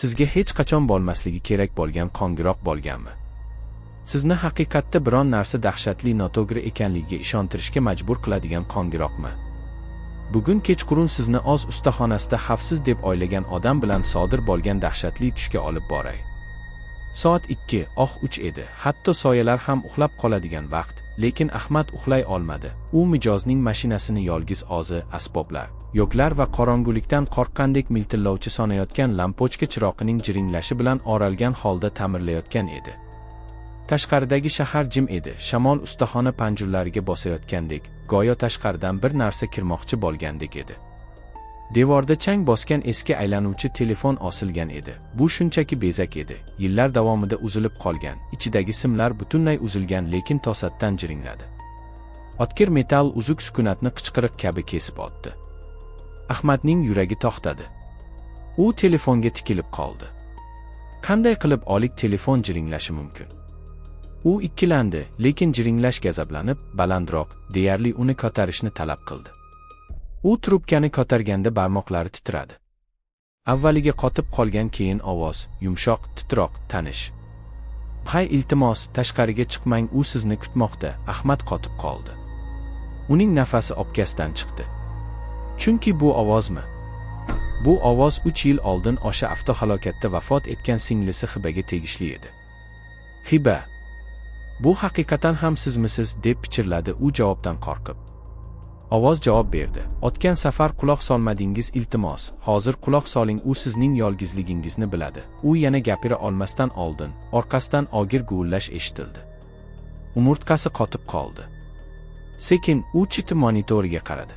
Sizga hech qachon bo'lmasligi kerak bo'lgan qo'ng'iroq bo'lganmi? Sizni haqiqatda biron narsa dahshatli noto'g'ri ekanligiga ishontirishga majbur qiladigan qo'ng'iroqmi? Bugun kechqurun sizni o'z ustaxonasida xavfsiz deb o'ylagan odam bilan sodir bo'lgan dahshatli tushga olib boray. Soat 2:03 edi. Hatto soyalar ham uxlab qoladigan vaqt, lekin Ahmad uxlay olmadi. U mijozning mashinasini yolg'iz o'zi, asboblar, yo'qlar va qorong'ulikdan qo'rqqandek miltillovchi sonayotgan lampochka chiroqining jiringlashi bilan o'ralgan holda ta'mirlayotgan edi. Tashqaridagi shahar jim edi. Shamol ustaxona panjurlariga bosayotgandek, go'yo tashqaridan bir narsa kirmoqchi bo'lgandek edi. Devorda chang bosgan eski aylanuvchi telefon osilgan edi. Bu shunchaki bezak edi. Yillar davomida uzilib qolgan, ichidagi simlar butunlay uzilgan, lekin to'satdan jiringladi. O'tkir metall uzuk sukunatni qichqiriq kabi kesib o'tdi. Ahmadning yuragi to'xtadi. U telefonga tikilib qoldi. Qanday qilib o'lik telefon jiringlashi mumkin? U ikkilandi, lekin jiringlash gazablanib, balandroq, deyarli uni ko'tarishni talab qildi. U trubkani ko'targanda barmoqlari titradi. Avvaliga qotib qolgan, keyin ovoz, yumshoq, titroq, tanish. "Bhay, iltimos, tashqariga chiqmang, u sizni kutmoqda." Ahmad qotib qoldi. Uning nafasi obkasdan chiqdi. Chunki bu ovozmi? Bu ovoz 3 yil oldin o'sha avtohalokatda vafot etgan singlisi Hibaga tegishli edi. "Hiba, bu haqiqatan ham sizmisiz?" deb pichirladi u javobdan qo'rqib. Ovoz javob berdi. "O'tgan safar quloq solmadingiz, iltimos, hozir quloq soling, u sizning yolg'izligingizni biladi." U yana gapira olmasdan oldin, orqasidan og'ir guvillash eshitildi. Umurtqasi qotib qoldi. Sekin u CCTV monitoriga qaradi.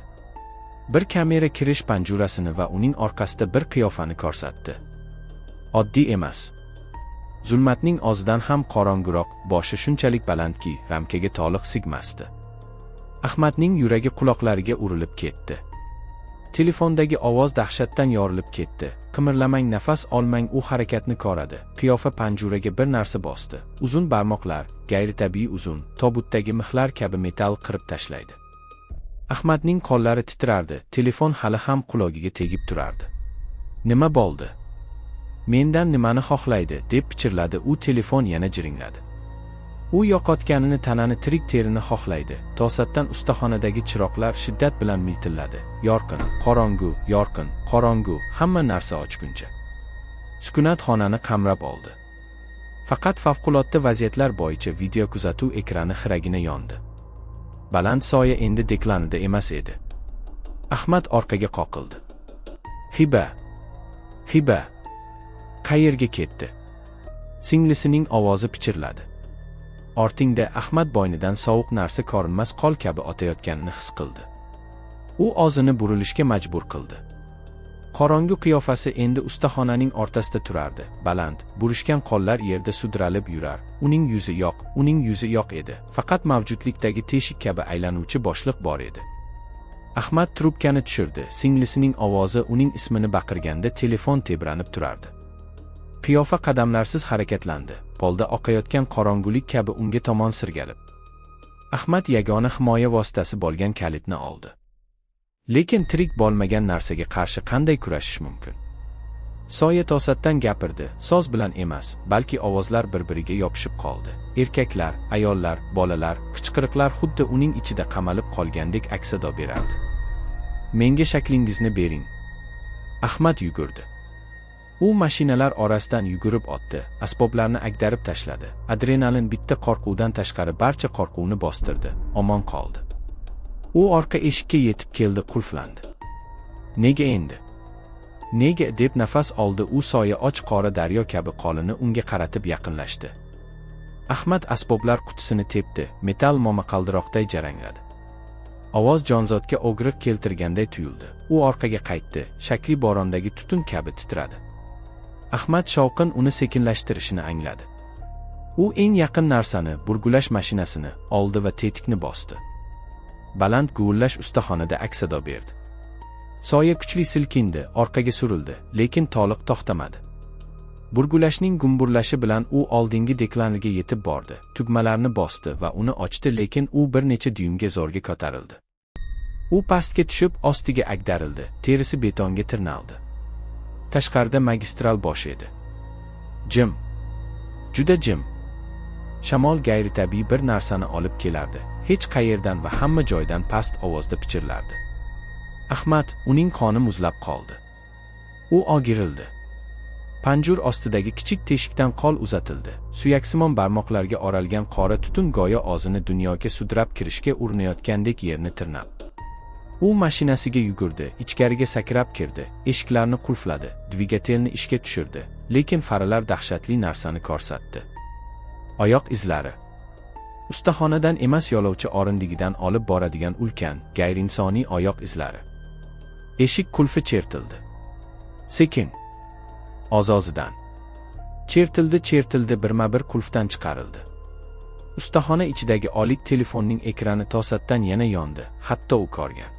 Bir kamera kirish panjurasini va uning orqasida bir qiyofani ko'rsatdi. Oddiy emas. Zulmatning o'zidan ham qorong'uroq, boshi shunchalik balandki, ramkaga to'liq sig'masdi. Ahmadning yuragi quloqlariga urilib ketdi. Telefondagi ovoz dahshatdan yorilib ketdi. "Qimirlamang, nafas olmang, u harakatni ko'radi." Qiyofa panjuraga bir narsa bosdi. Uzun barmoqlar, g'ayritabiiy uzun, tobutdagi mixlar kabi metall qirib tashlaydi. Ahmadning qo'llari titrardi, telefon hali ham qulogiga tegib turardi. "Nima bo'ldi? Mendan nimani xohlaydi?" deb pichirladi u, telefon yana jiringladi. "U yo'qotganini, tanani, tirik terini xohlaydi." To'satdan ustaxonadagi chiroqlar shiddat bilan miltilladi. Yorqin, qorong'u, yorqin, qorong'u, hamma narsa o'chguncha. Sukunat xonani qamrab oldi. Faqat favqulodda vaziyatlar bo'yicha video kuzatuv ekrani xiragina yondi. Baland soya endi deklanida emas edi. Ahmad orqaga qoqildi. "Hiba! Hiba! Qayerga ketdi?" Singlisining ovozi pichirladi. "Ortingda." Ahmad bo'ynidan sovuq narsa ko'rinmas qo'l kabi o'tayotganini his qildi. U o'zini burilishga majbur qildi. Qorong'u qiyofasi endi ustaxonaning o'rtasida turardi. Baland, burishgan qo'llar yerda sudralib yurar. Uning yuzi yo'q, uning yuzi yo'q edi. Faqat mavjudlikdagi teshik kabi aylanuvchi bo'shliq bor edi. Ahmad trubkani tushirdi. Singlisining ovozi uning ismini baqirganda telefon tebranib turardi. Qiyofa qadamlarsiz harakatlandi. Polda oqayotgan qorong'ulik kabi unga tomon sirgalib. Ahmad yagona himoya vositasi bo'lgan kalitni oldi. Lekin tirik bo'lmagan narsaga qarshi qanday kurashish mumkin? Soya to'satdan gapirdi, so'z bilan emas, balki ovozlar bir-biriga yopishib qoldi. Erkaklar, ayollar, bolalar, qichqiriqlar xuddi uning ichida qamalib qolgandek aks-sado berardi. "Menga shaklingizni bering." Ahmad yugurdi. U mashinalar orasidan yugurib o'tdi, asboblarni ag'darib tashladi. Adrenalin bitta qo'rquvdan tashqari barcha qo'rquvni bostirdi, omon qoldi. U orqa eshikka yetib keldi, qulflandi. "Nega endi? Nega?" deb nafas oldi u. Soya och qora daryo kabi qo'lini unga qaratib yaqinlashdi. Ahmad asboblar qutisini tepdi, metall momaqaldiroqday jarangladi. Ovoz jonzotga og'riq keltirganday tuyuldi. U orqaga qaytdi, shakli bo'rondagi tutun kabi titradi. Ahmad shovqin uni sekinlashtirishini angladi. U eng yaqin narsani, burgulash mashinasini oldi va tetikni bosdi. Baland guvillash ustaxonada aks-sado berdi. Soya kuchli silkindi, orqaga surildi, lekin to'liq to'xtamadi. Burgulashning gumburlashi bilan u oldingi deklaniga yetib bordi, tugmalarni bosdi va uni ochdi, lekin u bir necha dyumga zo'rga ko'tarildi. U pastga tushib, ostiga agdarildi, terisi betonga tirnaldi. Tashqarida magistral bosh edi. Jim. Juda jim. Shamol gayritabiiy bir narsani olib kelardi, hech qayerdan va hamma joydan past ovozda pichirlardi. Ahmad, uning qoni muzlab qoldi. U o'girildi. Panjur ostidagi kichik teshikdan qo'l uzatildi. Suyaksimon barmoqlarga oralgan qora tutun go'yo o'zini dunyoga sudrab kirishga urinayotgandek yerni tirnab. U mashinasiga yugurdi, ichkariga sakrab kirdi, eshiklarni qulfladi, dvigatelni ishga tushirdi, lekin faralar dahshatli narsani ko'rsatdi. Oyoq izlari. Ustaxonadan emas, yo'lovchi o'rindig'idan olib boradigan ulkan, gayriinsoniy oyoq izlari. Eshik qulfi chertildi. Sekin. Oz-ozidan. Chertildi, chertildi, birma-bir qulfdan chiqarildi. Ustaxona ichidagi olik telefonning ekrani to'satdan yana yondi, hatto u ko'rgan.